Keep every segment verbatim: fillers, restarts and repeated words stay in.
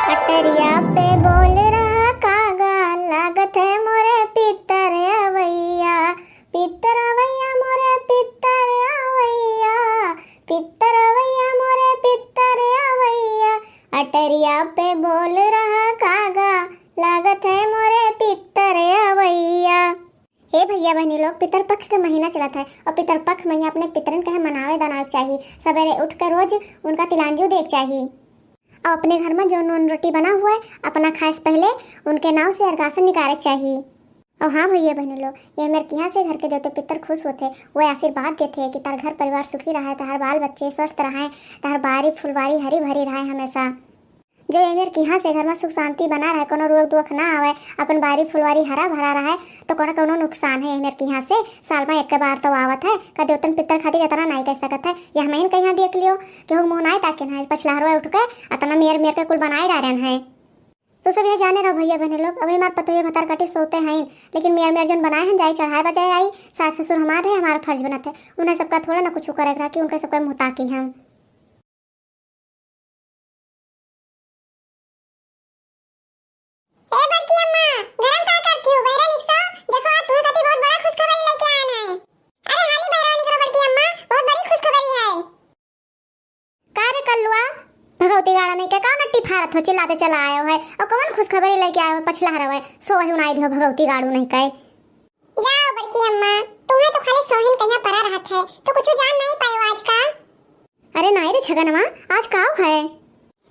अटरिया पे बोल रहा कागा, लागत है मोरे पितर अवैया, पितर अवैया मोरे पितर अवैया, पितर अवैया मोरे पितर अवैया, अटरिया पे बोल रहा कागा, लागत है मोरे पितर अवैया। हे भैया बहनी लोग, पितर पख के महीना चलत है और पितर पख में अपने पितरन के मनावे दनावे के चाही। सबेरे उठ के रोज उनका तिलांजू देवे के चाही और अपने घर में जो नून रोटी बना हुआ है, अपना खाए से पहले उनके नाव से अर्घासन निकाले के चाही। और हाँ भैया बहनी लोग, ये मेरे किहाँ से घर के देवते पितर खुश होते, वो आशीर्वाद देते हैं कि तार घर परिवार सुखी रहे, तार बाल बच्चे स्वस्थ रहे, तार बारी फुलवारी हरी भरी रहे हमेशा। जो एमेर किहाँ से घर में सुख शांति बना रहे, कोनो रोग दोख ना आवे, अपन बारी फुलवारी हरा भरा रहे, तो कोनो कोनो नुकसान है एमेर किहाँ से। साल में एक बार तो आवत है, का देवतन पितर खातिर इतना नाई कर सकत है। या हमइन कहिया देख लियो, केहू मुँह नाई ताकिन है, पछलहरवा उठ के इतना मेर मेर के कुल बनाए डारेन है। तो सब यह जाने रहो भैया बहने लोग, अभी हमार पतोहिया भतार काटी सोते हैं, लेकिन मेर मेर जन बनाए हैं, जाई चढ़ाए बजाए आई, सास ससुर हमार रहे, हमारा फर्ज बनत है। उन्हें सबका थोड़ा ना कुछ करे के रहा कि उनके सबका मुँह ताकी हम। ए बड़की अम्मा, घर में का करती हो? बहरे निकसो, देखो आज तुम्हें कति बहुत बड़ा खुशखबरी लेके आए हैं। अरे हाली बहरे निकलो बड़की अम्मा, बहुत बड़ी खुशखबरी है। का रे कल्लुआ, भगवती गाड़ा नहीं के का नट्टी फारत हो, चिल्लाते चला आयो है, और कौन खुशखबरी लेके आयो है? पछलहरवा, सो वही उनाई दियो भगवती गाड़ू नहीं के। जाओ बड़की अम्मा, तुम्हें तो खाली सोहिन कहिया परा रहत है, तो कुछ जान नहीं पायो आज का? अरे नाई रे छगनवा, आज काव है?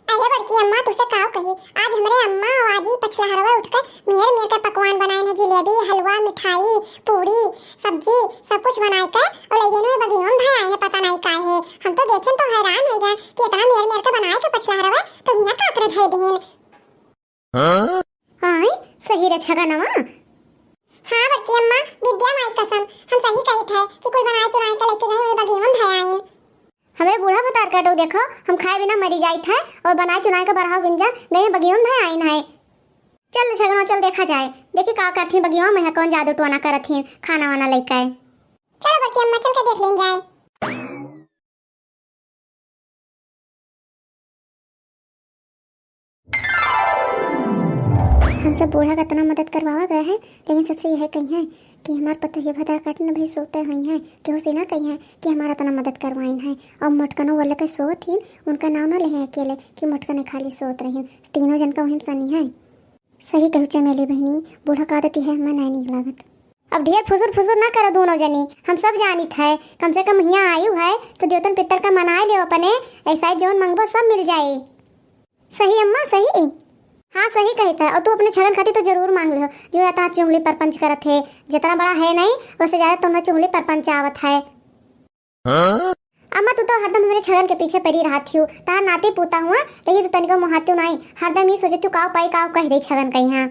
अरे बड़की अम्मा, तुसे काव कही, आज हमरे अम्मा और आजी पछलहरवा उठ के मेर मेर के पकवान बनाइन है, जिलेबी, हलवा, मिठाई, पूड़ी, सब्जी, सब कुछ बनाए के और ले गेनु बगियों में धयाइन है, पता नहीं काहे। हम तो देखेन तो हैरान हो गए कि इतना मेर मेर के बनाए के पछलहरवा, तो हियाँ का करे धै दीन। हाँ? आय, सही रे छगनवा। हाँ बड़की अम्मा, विद्या माई कसम, हम सही कहित है कि कुल बनाए चुनाए के लेके गई वही बगियों में धयाइन। हमरे बूढ़ा भतार काटो देखो, हम खाए बिना मरी जाइत है और बनाए चुनाए के बरहाव बिंजन गए बगियों में धयाइन है। चल छगनवा चल देखा जाए, देखी का करथी बगियों में है, कौन जादू टोना करत ही खाना वाना लेके। चलो बड़की अम्मा चल के देख लेन जाए। हम सब बूढ़ा का इतना मदद करवावा गया है, लेकिन सबसे यह कही है कि हमार पतोहिया भतार काटन भाई सोते हुई हैं, केहू से ना कही है कि हमारा इतना मदद करवाइन है। और मोटकनो वाले के सोत ही उनका नाम ना लेहे अकेले कि मोटकने खाली सोत रहीन, तीनों जन का वहीं सनी है। सही कहू चमेली बहनी, बूढ़ा का आदत है, मैं नहीं नीक लागत। अब ढेर फुसुर फुसुर ना करो दोनों जनी, हम सब जानित है, कम से कम हियाँ आयु है तो देवतन पितर का मनाए लियो अपने, ऐसा ही जौन मंगबो सब मिल जाए। सही अम्मा सही। हाँ सही कहित है, और तू अपने छगन खातिर तो जरूर मांग लियो, जो या तहार चुंगली परपंच करत है, जितना बड़ा है नहीं वैसे ज्यादा तुम्हें चुंगली परपंच आवत है। हाँ? अम्मा, तू तो हरदम हमरे छगन के पीछे पड़ी रहत हियो। तार नाती पूता हुआ, लेकिन तू तनिको मुहातियो नाई। हरदम ई सोचत हियो, काव पाई, काव कह दे छगन कहिया।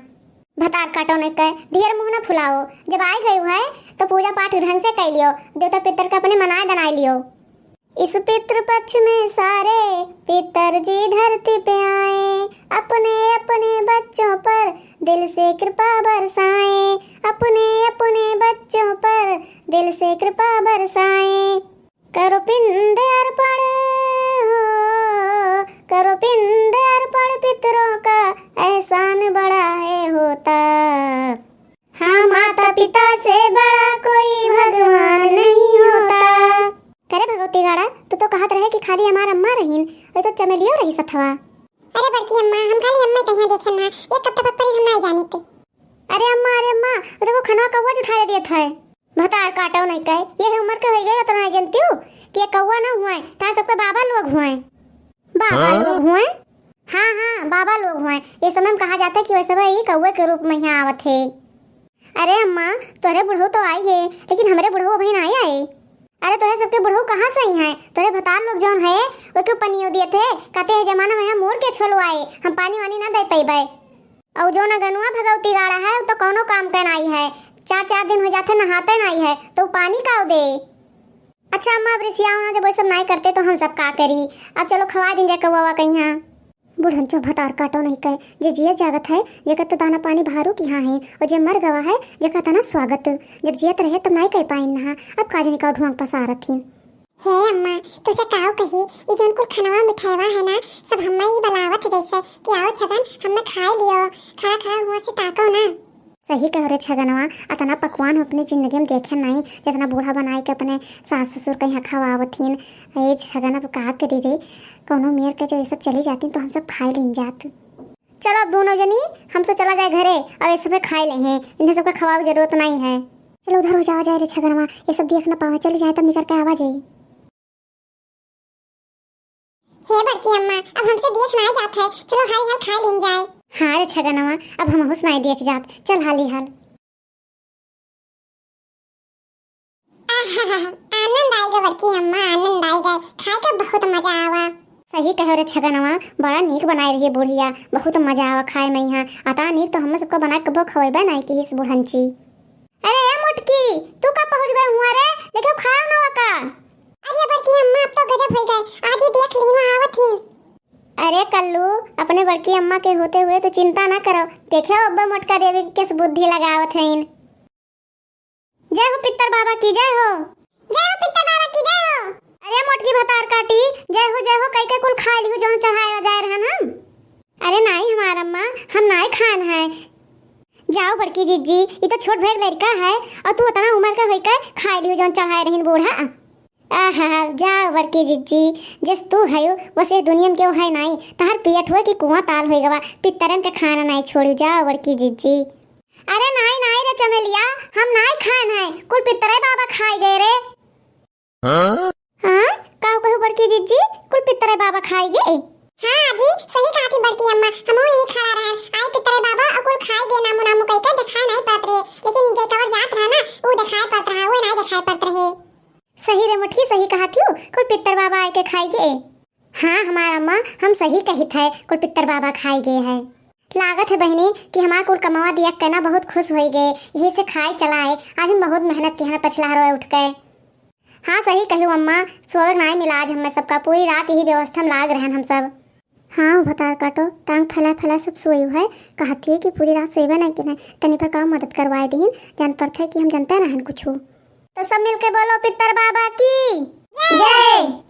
भतार काटो नहीं कह, ढेर मुंह ना फुलाओ। जब आए गए है, तो पूजा पाठ ढंग से कर लियो। देवता पितर के अपने मनाए दनाए लियो। इस पितृ पक्ष में सारे पितर जी धरती पे आए, अपने अपने बच्चों पर दिल से कृपा बरसाएं, अपने अपने बच्चों पर दिल से कृपा बरसाएं। करो पिंड अर्पण हो, करो पिंड अर्पण, पितरों का एहसान बड़ा है होता। हाँ, माता पिता से बड़ा कोई भगवान नहीं होता। करे भगवती गाड़ा, तू तो कहत रहे कि खाली हमार अम्मा रहीन, ये तो चमेलियो रही सथवा। अरे बड़की अम्मा, हम खाली अम्मा कहिया देखे ना, एक कट्टा पत्तरी हम नहीं जानित। अरे अम्मा, अरे अम्मा, वो देखो खनवा कौवा जुठाए देत है। भतार काटो नहीं कहे, ये है उम्र के हो गए, उतना नहीं जानती हूँ कि ये कौवा ना हुए, तार सबके बाबा लोग हुए। बाबा हाँ? लोग हुए? हाँ, हाँ, बाबा लोग हुए। ये समय में कहा जाता है कि वैसे भाई कौवे के रूप में यहाँ आवत है। अरे अम्मा, तोरे बुढ़ऊ तो आई गए, लेकिन हमरे बुढ़ऊ अभी नहीं आए। अरे तोरे सबके बुढ़ऊ कहाँ से आई हैं? तोरे भतार लोग जौन है, वो क्यों पनियो दिए थे? कहते हैं जमाना में हम मोर के छोलो आए, हम पानी वानी ना दे पैबे। और जो न गनुआ भगवती गाड़ा है, वो तो कौनो काम के नाई है। चार चार दिन हो जाते नहाते नाई है, तो पानी काव दे? अच्छा अम्मा, अब रिसियाओ ना, जब वो सब नाई करते तो हम सब का करी। अब चलो खवा दिन जाए कौवा कहीं। बुढ़न चो भतार काटो नहीं कहे, जे जिया जागत है, जेकर तो दाना पानी भारू की हाँ है, और जे मर गवा है, जेकर तना स्वागत। जब जियत रहे तब नाई कह पाइन नहा, अब का जनी का ढुआंग पसारत ही। हे अम्मा, तुसे काव कही, ई जौन कुल खनवा मिठाइवा है ना, सब हम्मे ही बलावत है, जैसे कि आओ छगन, हम्मे खाए लियो, खड़ा खड़ा हुआ से ताको ना। सही कहो रे छगनवा, अतना पकवान हम अपने जिंदगी में देखे नाई, जितना बूढ़ा बनाए के अपने सास ससुर के यहाँ खवावत हिन। ए छगन, अब का करी रे, कौनो मेर के जो ये सब चली जाती तो हम सब खाए लीन जात। चलो अब दोनों जनी, हम सब चला जाए घरे, अब ये सब खाए ले हैं, इन्हें सबके खवावे जरूरत नहीं है। चलो उधर हो जावा जाए रे छगनवा, ये सब देख ना पावा, चली जाए तब निकर के आवा जाए। हे बड़की अम्मा, अब हमसे देख नाई जात है, चलो हाली हाल खाए लीन जाए। हाँ रे छगनवा, अब हमहू से नाई देख जात, चल हाली हाल। आहाहा, आनंद आइगा बड़की अम्मा, आनंद आइगा, खाए का बहुत मजा आवा। सही कहो रे छगनवा, बड़ा नीक बनाए रही बुढ़िया, बहुत मजा आवा खाए में यहाँ। अता नीक तो हम सबका बनाए कबो खवेबे नाई किहिस बुढ़ंची। अरे ए मोटकी, तू का पहुँच गए हुआ रे? देखो खाओ ना का? अरे बड़की अम्मा, अब तो गजब हो गए, आज ही देख लीन आवत ही। अरे कल्लू, अपने बड़की अम्मा के होते हुए तो चिंता ना करो, देखो अब्बा मोटका देवी के केस बुद्धि लगावत हईन। जय हो पित्तर बाबा की, जय हो। जय हो पित्तर बाबा की, जय हो। अरे मोटकी भतार काटी, जय हो जय हो कई के कुल खाए लिहु जौन चढ़ाए जाए रहन हम। अरे नाई हमार अम्मा, हम नाई खान है। जाओ बड़की जिज्जी, ई तो छोट भेग लड़का है और तू उतना उम्र का होई के खाए लिहु जौन चढ़ाए रहीन बूढ़ा। आहा, जाओ बड़की जिज्जी, जस तू हयो, वस ए दुनिया में केहू है नाई। तहार पियट हुए कि कुआं ताल होई गवा, पित्तरन के खाना नाई छोड़ू, जाओ बड़की जिज्जी। अरे नाई, नाई रे चमेलिया, हम नाई खान है, कुल पित्तरे बाबा खाई गए रे। हाँ? हाँ? का कहू बड़की जिज्जी, कुल पित्तरे बाबा खाई गए? हाँ आजी, सही कहा थी बड़की अम्मा, हमहू यही खड़ा रहन, आए पित्तरे बाबा और कुल खाई गए, नामू नामू कह के दिखाई नहीं पड़त रहे, लेकिन जे कवर जात रहा ना, वो दिखाई पड़त रहा, वो नहीं दिखाई पड़त रहे। सही रे मोटकी, सही कहा थियो, कुल पित्तर बाबा आए के खाई गए। हाँ हमार अम्मा, हम सही कहित है, कुल पित्तर बाबा खाई गए है। लागत है बहिनी कि हमार कुल कमावा दिया के ना बहुत खुश होई गए, यही से खाए चला आए। आज हम बहुत मेहनत किहन पछला हरोए उठ के। हाँ सही कही अम्मा, सोवे नाई मिला आज हमें सबका, पूरी रात यही व्यवस्था में लाग रहन हम सब। हाँ हो भतार काटो, टांग फैला फैला सब सोए है, कहत हुए कि पूरी रात सोएबे नहीं कि नहीं, तनी पर का मदद करवाए दीन, जान पड़त है कि हम जनते रहन कुछ। तो सब मिलके बोलो पित्तर बाबा की जय। जय।